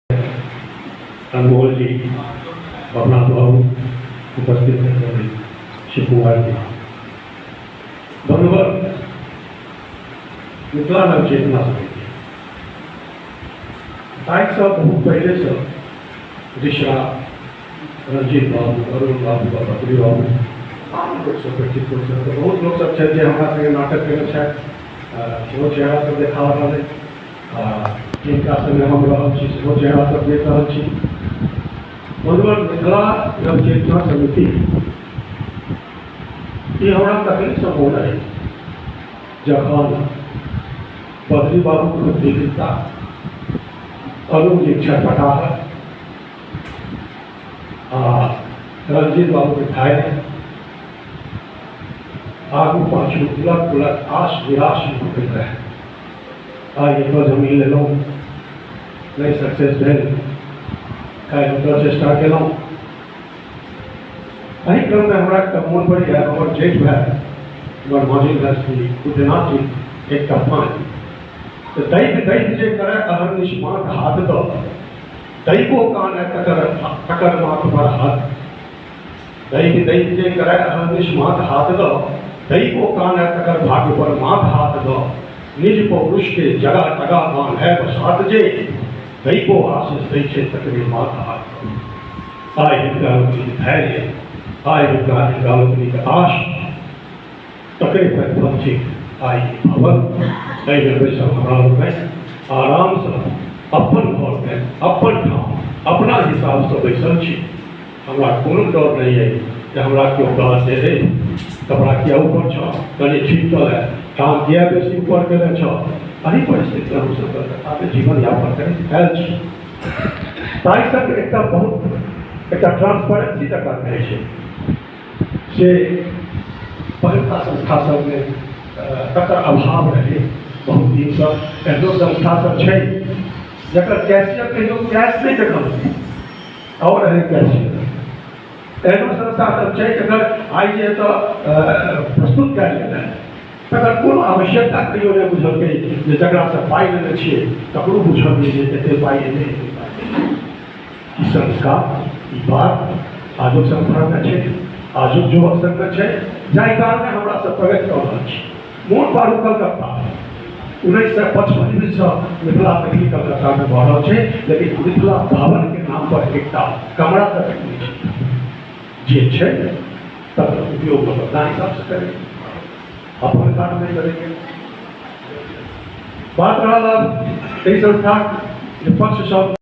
अनमोल जी, अपना बाबू उपस्थित हैं, शिव कुमार जी। बंधुवर, मिथिला नवचेतना समिति ताहिसँ बहुत पहिलेसँ ऋषा, रंजीत बाबू, अरुण बाबू, बद्री बाबू, आन लोकसभ, परिचित लोकसभ, तऽ बहुत लोकसभ छथि जे हमरा सङ्गे नाटक कयने छथि, सेहो चेहरा सब देखा रहल अइ। आ जिनका सङ्गे हम रहल छी सेहो चेहरा सब देख रहल छी। बंधुवर, मिथिला नवचेतना समिति ई हमरा तखनसँ मोन अछि जखन बद्री बाबूके उद्वेलितता, अरुण जीक छटपटाहट आ रंजीत बाबूके धैर्य, आगू पाछू उलट पुलट आश निराश होइत रहै। आइ एतऽ जमीन लेलहुँ, नहि सक्सेस भेल, काल्हि ओतऽ चेष्टा केलहुँ। एहि क्रममे हमरा एकटा मोन पड़ैए, हमर जेठ भाय, हमर माझिल भाय श्री बुद्धनाथ जी, एकटा पाँच तऽ दैव दैव जे करय अहर्निश माथ हाथ दऽ, दैवो कान तकर तकर माथ पर हाथ। दैव दैव जे करय अहर्निश माथ हाथ दऽ, दैवो कान तकर भाग्य पर माथ हाथ दऽ, निज पौरुष के जगह टगा मान है बसात जे, दैवो आशीष दै छै तकरे माथ हाथ दऽ। आइ हिनका लोकनिक धैर्य, आइ हिनका लोकनिक आश, तकरे प्रतिफल थिक आइ ई भवन। एहिमे बैसल हमरा लोकनि आरामसँ अपन घरमे, अपन ठाम, अपना हिसाबसँ बैसल छी। हमरा कोनो डर नहि अइ जे हमरा केओ कहत जे हे कपड़ा किया ऊपर छऽ, कनि ठीक कऽ ले, टाँग किया बेसी ऊपर केने छऽ। एहि परिस्थितिमे हमसभ कलकत्तामे जीवन यापन करैत आयल छी। ताहि सङ्ग एकटा बहुत एकटा ट्रांसपेरेंसी जकरा कहै छै से पहिलुका संस्था सभमे तकर अभाव रहै बहुत दिनसँ। एहनो संस्था सब छै जकर कैशियर कहियो कैश नहि देखलकै और एहन कैशियर। एहनो संस्था सब छै जकर आइ जे एतऽ प्रस्तुत कयल गेल है तकर कोनो आवश्यकता कहियो नहि बुझलकै, जे जकरासँ पाइ लेने छियै तकरो बुझल नहि जे एते पाइ एलै, एते पाइ। ई संस्कार, ई बात आजुक संस्थामे छै, आजुक युवक सबमे छै, जाहि कारणे हमरा सब प्रगति कऽ रहल छी। मोन पारू कलकत्ता 1955 ईस्वीसँ मिथिला मैथिली कलकत्तामे भऽ रहल छै, लेकिन मिथिला भवनके नाम पर एकटा कमरा तक नहि छै। जे छै तकर उपयोग लोक अपना हिसाबसँ करै, अपन काज नहि करैके बात रहल। आब एहि संस्थाक जे पक्ष सब